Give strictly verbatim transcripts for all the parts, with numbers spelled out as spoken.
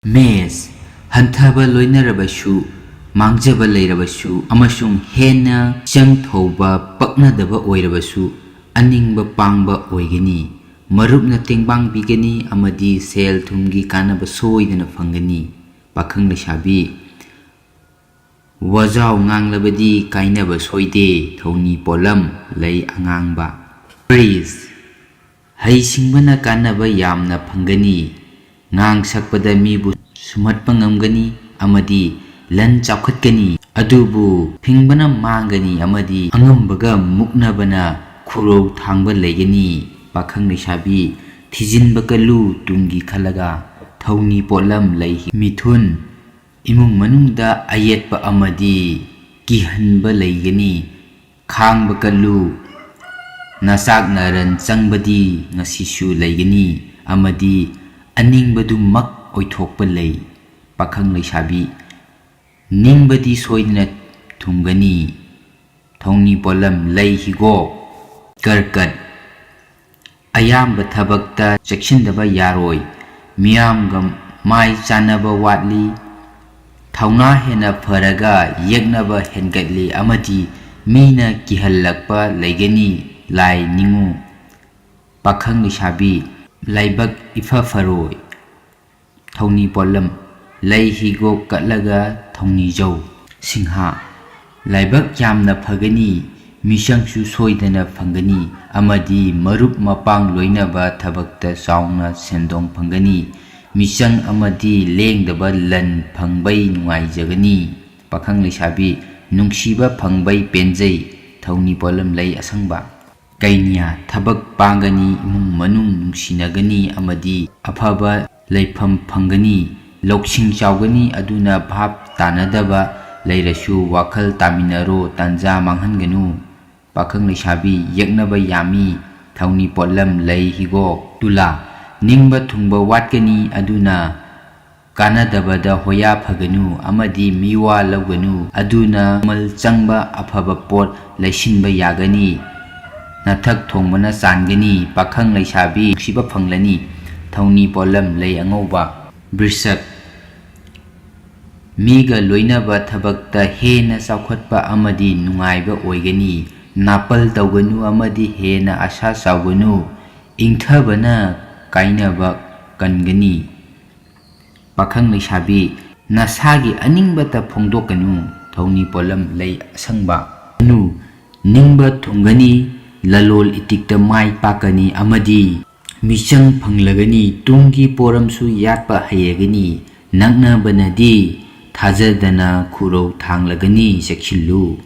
ꯃꯦꯁ, ꯍꯟꯊꯕ ꯂꯣꯏꯅꯔꯕꯁꯨ, ꯃꯥꯡꯖꯕ ꯂꯩꯔꯕꯁꯨ ꯑꯃꯁꯨꯡ ꯍꯦꯟꯅ ꯆꯪꯊꯧꯕ ꯄꯛꯅꯗꯕ ꯑꯣꯏꯔꯕꯁꯨ, ꯑꯅꯤꯡꯕ ꯄꯥꯡꯕ ꯑꯣꯏꯒꯅꯤ꯫ ꯃꯔꯨꯞꯅ ꯇꯦꯡꯕꯥꯡ ꯄꯤꯒꯅꯤ ꯑꯃꯗꯤ ꯁꯦꯜ ꯊꯨꯝꯒꯤ ꯀꯥꯟꯅꯕ ꯁꯣꯏꯗꯅ ꯐꯪꯒꯅꯤ꯫ ꯄꯥꯈꯪ ꯂꯩꯁꯥꯕꯤ, ꯋꯥꯖꯥꯎ ꯉꯥꯡꯂꯕꯗꯤ ꯀꯥꯏꯅꯕ ꯁꯣꯏꯗꯦ꯫ ꯊꯧꯅꯤ ꯄꯣꯠꯂꯝ, ꯂꯩ ꯑꯉꯥꯡꯕ꯫ ꯄ꯭ꯔꯤꯁ, ꯍꯩꯁꯤꯡꯕꯅ ꯀꯥꯟꯅꯕ ꯌꯥꯝꯅ ꯐꯪꯒꯅꯤ꯫ ꯉꯥꯡ ꯁꯛꯄꯗ ꯃꯤꯕꯨ ꯁꯨꯝꯍꯠꯄ ꯉꯝꯒꯅꯤ ꯑꯃꯗꯤ ꯂꯟ ꯆꯥꯎꯈꯠꯀꯅꯤ꯫ ꯑꯗꯨꯕꯨ ꯐꯤꯡꯕꯅ ꯃꯥꯡꯒꯅꯤ ꯑꯃꯗꯤ ꯑꯉꯝꯕꯒ ꯃꯨꯛꯅꯕꯅ ꯈꯨꯔꯧ ꯊꯥꯡꯕ ꯂꯩꯒꯅꯤ꯫ ꯄꯥꯈꯪ ꯂꯩꯁꯥꯕꯤ, ꯊꯤꯖꯤꯟꯕ ꯀꯜꯂꯨ ꯇꯨꯡꯒꯤ ꯈꯜꯂꯒ꯫ ꯊꯧꯅꯤ ꯄꯣꯠꯂꯝ, ꯂꯩ꯫ ꯃꯤꯊꯨꯟ, ꯏꯃꯨꯡ ꯃꯅꯨꯡꯗ ꯑꯌꯦꯠꯄ ꯑꯃꯗꯤ ꯀꯤꯍꯟꯕ ꯂꯩꯒꯅꯤ꯫ ꯈꯥꯡꯕ ꯀꯜꯂꯨ꯫ ꯅꯆꯥꯛ ꯅꯔꯟ ꯆꯪꯕꯗꯤ ꯉꯁꯤꯁꯨ ꯂꯩꯒꯅꯤ ꯑꯃꯗꯤ ꯑꯅꯤꯡꯕꯗꯨꯃꯛ ꯑꯣꯏꯊꯣꯛꯄ ꯂꯩ꯫ ꯄꯥꯈꯪ ꯂꯩꯁꯥꯕꯤ, ꯅꯤꯡꯕꯗꯤ ꯁꯣꯏꯗꯅ ꯊꯨꯡꯒꯅꯤ꯫ ꯊꯧꯅꯤ ꯄꯣꯠꯂꯝ, ꯂꯩ ꯍꯤꯒꯣꯛ꯫ ꯀꯔꯀꯠ, ꯑꯌꯥꯝꯕ ꯊꯕꯛꯇ ꯆꯦꯛꯁꯤꯟꯗꯕ ꯌꯥꯔꯣꯏ꯫ ꯃꯤꯌꯥꯝꯒ ꯃꯥꯏ ꯆꯥꯟꯅꯕ ꯋꯥꯠꯂꯤ꯫ ꯊꯧꯅꯥ ꯍꯦꯟꯅ ꯐꯔꯒ ꯌꯦꯛꯅꯕ ꯍꯦꯟꯒꯠꯂꯤ ꯑꯃꯗꯤ ꯃꯤꯅ ꯀꯤꯍꯜꯂꯛꯄ ꯂꯩꯒꯅꯤ꯫ ꯂꯥꯏ ꯅꯤꯡꯉꯨ꯫ ꯄꯥꯈꯪ ꯂꯩꯁꯥꯕꯤ, ꯂꯥꯏꯕꯛ ꯏꯐ ꯐꯔꯣꯏ꯫ ꯊꯧꯅꯤ ꯄꯣꯠꯂꯝ, ꯂꯩ ꯍꯤꯒꯣꯛ ꯀꯠꯂꯒ ꯊꯧꯅꯤꯖꯧ꯫ ꯁꯤꯡꯍꯥ, ꯂꯥꯏꯕꯛ ꯌꯥꯝꯅ ꯐꯒꯅꯤ, ꯃꯤꯆꯪꯁꯨ ꯁꯣꯏꯗꯅ ꯐꯪꯒꯅꯤ ꯑꯃꯗꯤ ꯃꯔꯨꯞ ꯃꯄꯥꯡ ꯂꯣꯏꯅꯕ ꯊꯕꯛꯇ ꯆꯥꯎꯅ ꯁꯦꯟꯗꯣꯡ ꯐꯪꯒꯅꯤ꯫ ꯃꯤꯆꯪ ꯑꯃꯗꯤ ꯂꯦꯡꯗꯕ ꯂꯟ ꯐꯪꯕꯩ ꯅꯨꯡꯉꯥꯏꯖꯒꯅꯤ꯫ ꯄꯥꯈꯪ ꯂꯩꯁꯥꯕꯤ, ꯅꯨꯡꯁꯤꯕ ꯐꯪꯕꯩ ꯄꯦꯟꯖꯩ꯫ ꯊꯧꯅꯤ ꯄꯣꯠꯂꯝ, ꯂꯩ ꯑꯁꯪꯕ꯫ ꯀꯩꯅ꯭ꯌꯥ, ꯊꯕꯛ ꯄꯥꯡꯒꯅꯤ, ꯏꯃꯨꯡ ꯃꯅꯨꯡ ꯅꯨꯡꯁꯤꯅꯒꯅꯤ ꯑꯃꯗꯤ ꯑꯐꯕ ꯂꯩꯐꯝ ꯐꯪꯒꯅꯤ꯫ ꯂꯧꯁꯤꯡ ꯆꯥꯎꯒꯅꯤ, ꯑꯗꯨꯅ ꯚꯥꯞ ꯇꯥꯅꯗꯕ ꯂꯩꯔꯁꯨ ꯋꯥꯈꯜ ꯇꯥꯃꯤꯟꯅꯔꯣ, ꯇꯥꯟꯖꯥ ꯃꯥꯡꯍꯟꯒꯅꯨ꯫ ꯄꯥꯈꯪ ꯂꯩꯁꯥꯕꯤ, ꯌꯦꯛꯅꯕ ꯌꯥꯝꯃꯤ꯫ ꯊꯧꯅꯤ ꯄꯣꯠꯂꯝ, ꯂꯩ ꯍꯤꯒꯣꯛ꯫ ꯇꯨꯂꯥ, ꯅꯤꯡꯕ ꯊꯨꯡꯕ ꯋꯥꯠꯀꯅꯤ, ꯑꯗꯨꯅ ꯀꯥꯟꯅꯗꯕꯗ ꯍꯣꯌꯥ ꯐꯒꯅꯨ ꯑꯃꯗꯤ ꯃꯤꯋꯥ ꯂꯧꯒꯅꯨ, ꯑꯗꯨꯅ ꯃꯃꯜ ꯆꯪꯕ ꯑꯐꯕ ꯄꯣꯠ ꯂꯩꯁꯤꯟꯕ ꯌꯥꯒꯅꯤ꯫ ꯅꯊꯛ ꯊꯣꯡꯕꯅ ꯆꯥꯟꯒꯅꯤ꯫ ꯄꯥꯈꯪ ꯂꯩꯁꯥꯕꯤ, ꯅꯨꯡꯁꯤꯕ ꯐꯪꯂꯅꯤ꯫ ꯊꯧꯅꯤ ꯄꯣꯠꯂꯝ, ꯂꯩ ꯑꯉꯧꯕ꯫ ꯕ꯭ꯔꯤꯁꯛ, ꯃꯤꯒ ꯂꯣꯏꯅꯕ ꯊꯕꯛꯇ ꯍꯦꯟꯅ ꯆꯥꯎꯈꯠꯄ ꯑꯃꯗꯤ ꯅꯨꯡꯉꯥꯏꯕ ꯑꯣꯏꯒꯅꯤ꯫ ꯅꯥꯄꯜ ꯇꯧꯒꯅꯨ ꯑꯃꯗꯤ ꯍꯦꯟꯅ ꯑꯁꯥ ꯆꯥꯎꯒꯅꯨ꯫ ꯏꯪꯊꯕꯅ ꯀꯥꯏꯅꯕ ꯀꯟꯒꯅꯤ꯫ ꯄꯥꯈꯪ ꯂꯩꯁꯥꯕꯤ, ꯅꯁꯥꯒꯤ ꯑꯅꯤꯡꯕꯇ ꯐꯣꯡꯗꯣꯛꯀꯅꯨ꯫ ꯊꯧꯅꯤ ꯄꯣꯠꯂꯝ ꯂꯩ ꯑꯁꯪꯕ꯫ ꯅꯨ, ꯅꯤꯡꯕ ꯊꯨꯡꯒꯅꯤ, ꯂꯂꯣꯜ ꯏꯇꯤꯛꯇ ꯃꯥꯏ ꯄꯥꯛꯀꯅꯤ ꯑꯃꯗꯤ ꯃꯤꯆꯪ ꯐꯪꯂꯒꯅꯤ, ꯇꯨꯡꯒꯤ ꯄꯣꯔꯝꯁꯨ ꯌꯥꯠꯄ ꯍꯩꯔꯒꯅꯤ꯫ ꯅꯛꯅꯕꯅꯗꯤ ꯊꯥꯖꯗꯅ ꯈꯨꯔꯧ ꯊꯥꯡꯂꯒꯅꯤ, ꯆꯦꯛꯁꯤꯜꯂꯨ꯫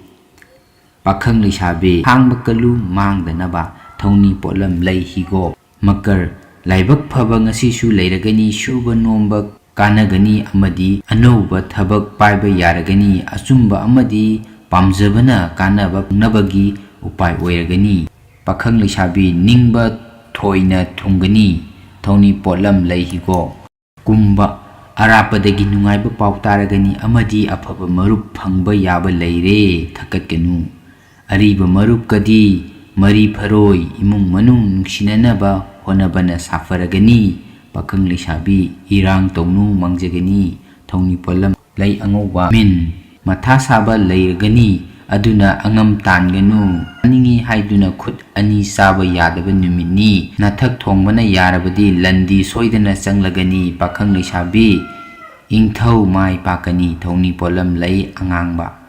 ꯄꯥꯈꯪ ꯂꯩꯁꯥꯕꯤ, ꯈꯥꯡꯕ ꯀꯜꯂꯨ ꯃꯥꯡꯗꯅꯕ꯫ ꯊꯧꯅꯤ ꯄꯣꯠꯂꯝ ꯂꯩ ꯍꯤꯒꯣꯛ꯫ ꯃꯀꯔ, ꯂꯥꯏꯕꯛ ꯐꯕ ꯉꯁꯤꯁꯨ ꯂꯩꯔꯒꯅꯤ, ꯁꯨꯕ ꯅꯣꯝꯕ ꯀꯥꯟꯅꯒꯅꯤ ꯑꯃꯗꯤ ꯑꯅꯧꯕ ꯊꯕꯛ ꯄꯥꯏꯕ ꯌꯥꯔꯒꯅꯤ꯫ ꯑꯆꯨꯝꯕ ꯑꯃꯗꯤ ꯄꯥꯝꯖꯕꯅ ꯀꯥꯟꯅꯕ ꯐꯪꯅꯕꯒꯤ ꯎꯄꯥꯏ ꯑꯣꯏꯔꯒꯅꯤ꯫ ꯄꯥꯈꯪ ꯂꯩꯁꯥꯕꯤ, ꯅꯤꯡꯕ ꯊꯣꯏꯅ ꯊꯨꯡꯒꯅꯤ꯫ ꯊꯧꯅꯤ ꯄꯣꯠꯂꯝ ꯂꯩ ꯍꯤꯒꯣꯛ꯫ ꯀꯨꯝꯕ, ꯑꯔꯥꯞꯄꯗꯒꯤ ꯅꯨꯡꯉꯥꯏꯕ ꯄꯥꯎ ꯇꯥꯔꯒꯅꯤ ꯑꯃꯗꯤ ꯑꯐꯕ ꯃꯔꯨꯞ ꯐꯪꯕ ꯌꯥꯕ ꯂꯩꯔꯦ, ꯊꯛꯀꯠꯀꯅꯨ꯫ ꯑꯔꯤꯕ ꯃꯔꯨꯞꯀꯗꯤ ꯃꯔꯤ ꯐꯔꯣꯏ, ꯏꯃꯨꯡ ꯃꯅꯨꯡ ꯅꯨꯡꯁꯤꯅꯅꯕ ꯍꯣꯠꯅꯕꯅ ꯁꯥꯐꯔꯒꯅꯤ꯫ ꯄꯥꯈꯪ ꯂꯩꯁꯥꯕꯤ, ꯏꯔꯥꯡ ꯇꯧꯅꯨ ꯃꯥꯡꯖꯒꯅꯤ꯫ ꯊꯧꯅꯤ ꯄꯣꯠꯂꯝ ꯂꯩ ꯑꯉꯧꯕ꯫ ꯃꯤꯟ, ꯃꯊꯥ ꯁꯥꯕ ꯂꯩꯔꯒꯅꯤ, ꯑꯗꯨꯅ ꯑꯉꯝ ꯇꯥꯟꯒꯅꯨ꯫ ꯆꯥꯅꯤꯡꯏ ꯍꯥꯏꯗꯨꯅ ꯈꯨꯠ ꯑꯅꯤ ꯆꯥꯕ ꯌꯥꯗꯕ ꯅꯨꯃꯤꯠꯅꯤ꯫ ꯅꯊꯛ ꯊꯣꯡꯕꯅ ꯌꯥꯔꯕꯗꯤ ꯂꯟꯗꯤ ꯁꯣꯏꯗꯅ ꯆꯪꯂꯒꯅꯤ꯫ ꯄꯥꯈꯪ ꯂꯩꯁꯥꯕꯤ, ꯏꯪꯊꯧ ꯃꯥꯏ ꯄꯥꯛꯀꯅꯤ꯫ ꯊꯧꯅꯤ ꯄꯣꯠꯂꯝ ꯂꯩ ꯑꯉꯥꯡꯕ꯫